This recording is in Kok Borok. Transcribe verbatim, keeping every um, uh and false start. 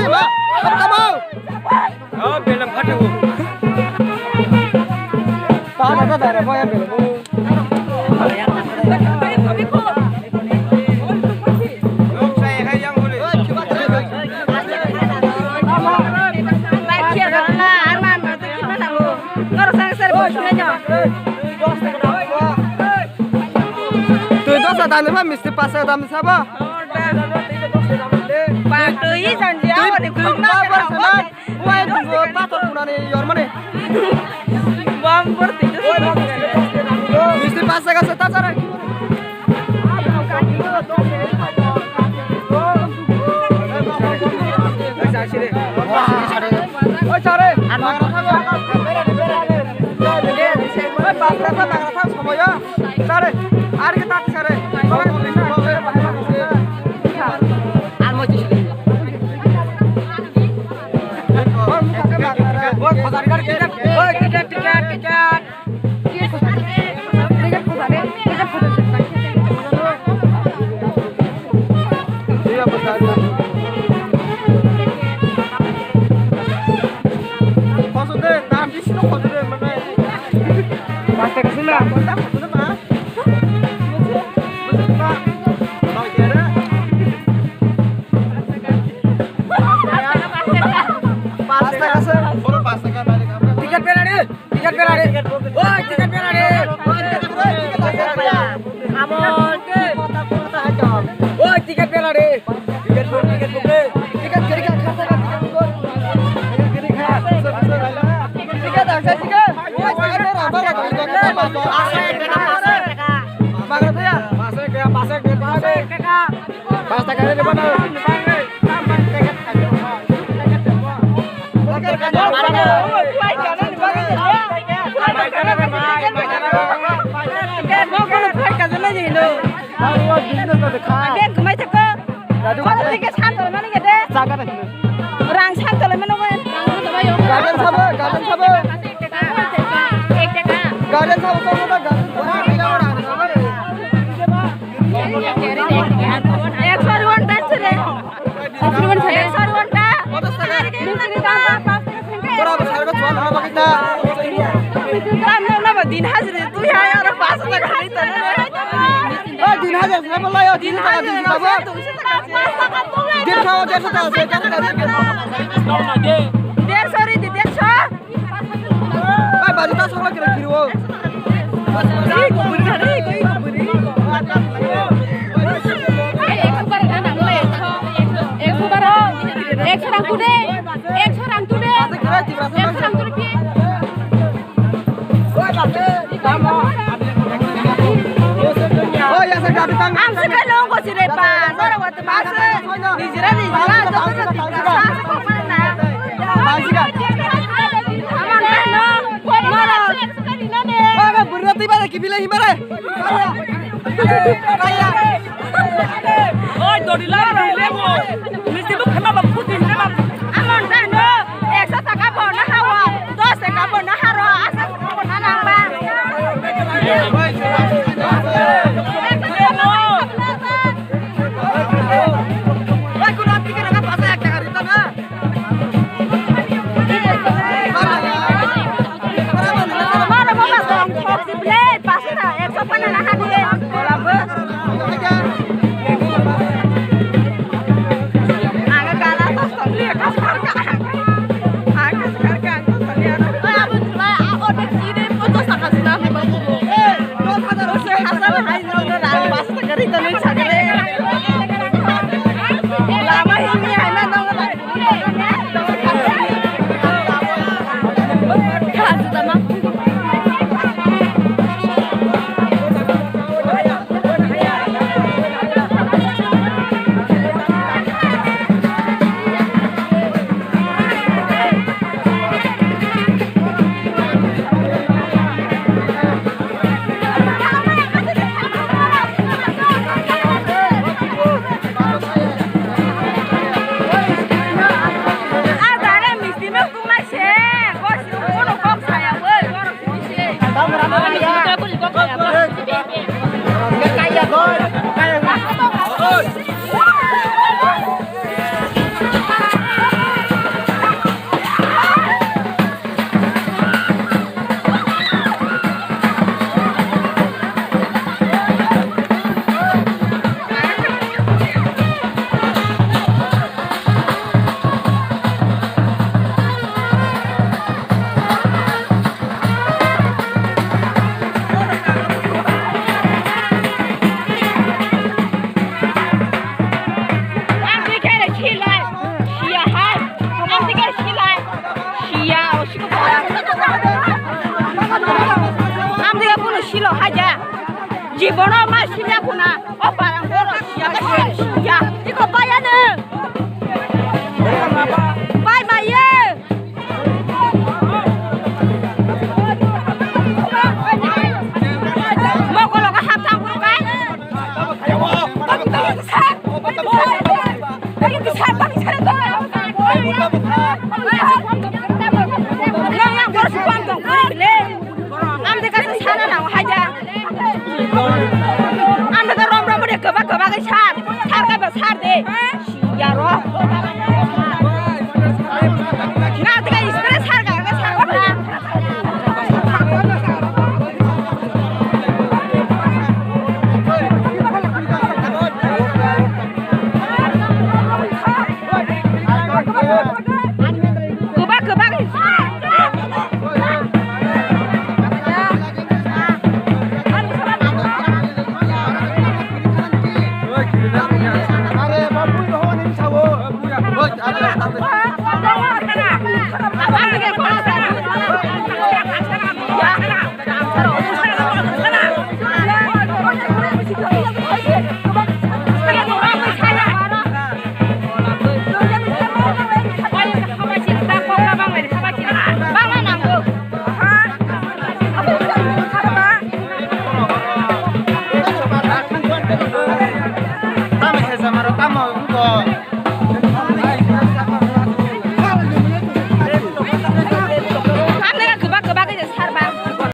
Ba, tamo. Oh, belam phate o. Ba, ba, ba, ba, ba, ya belam. Twi dosa dam ba, misti pasa dam sabo. Ba, twi janji, twi, awani twi khuluk na ba, ba, ba. Wai, bungo pathor kunani yormani. Bam borti. Misti pas jaga se ta jara. Oi, sare. Oi, pas jaga, pas jaga, somoyo. Sare. Ar ke tat sare. Ticket bela re, ticket bela re. Oi, ticket bela re. Oi, ticket bela re. Ticket book, ticket book re. Ticket kiri kha, kha, kha, ticket book. Ticket kiri kha. Ticket ang sa ticket. Oi, ticket ra, bara, bara, bara, bara. Magra thaya. Pas taka re, pas taka re. Rang san tole mano bai. Garden sabo, garden sabo. Garden sabo, garden sabo. Ek sor ghonta chale. Ek sor ghonta. Ek sor ghonta. Pura besar ko chuan haba kita. Ram no na din hajre tu ya ya ro pas ta khali ta. Oh, din hajar sa bala ya, din hajar sa ba. Din sa, din sa, din sa. Derso ri di, derso. Ai, bari ta sokla kira kiri o. Ri ko buri, ri ko, ri ko buri. Ekso bara, ekso rang tu de, ekso rang tu de, ekso rang tu de. Ang se ka long ko sire pa, nora wa te ma se, ni jira ni jira, to ko ti ka sa ko ma na. Ama na no, nora. Ba ba burna ti ba ki bilai himare. Oi, dori la, dori le mo. Misti bu khama ba khuti le ma. Amon ta no, ekso taka bo na hawa, dos taka bo na haro, asa bo na nang ba. Oi, kuno tike na pasa ek taka rita na. Bono ma sinya kuna. O parang bono siya, siya. Iko paya ne. Pai ma ye. Mokolo ka hap thang kuru kai. Ang de kasa sana na haja. Ang de rom rom de kaba kaba ke sar. Sar ka ba sar de. Ya ro. Na de ka istre sar ka ka sar ka. Kwbak kwbak.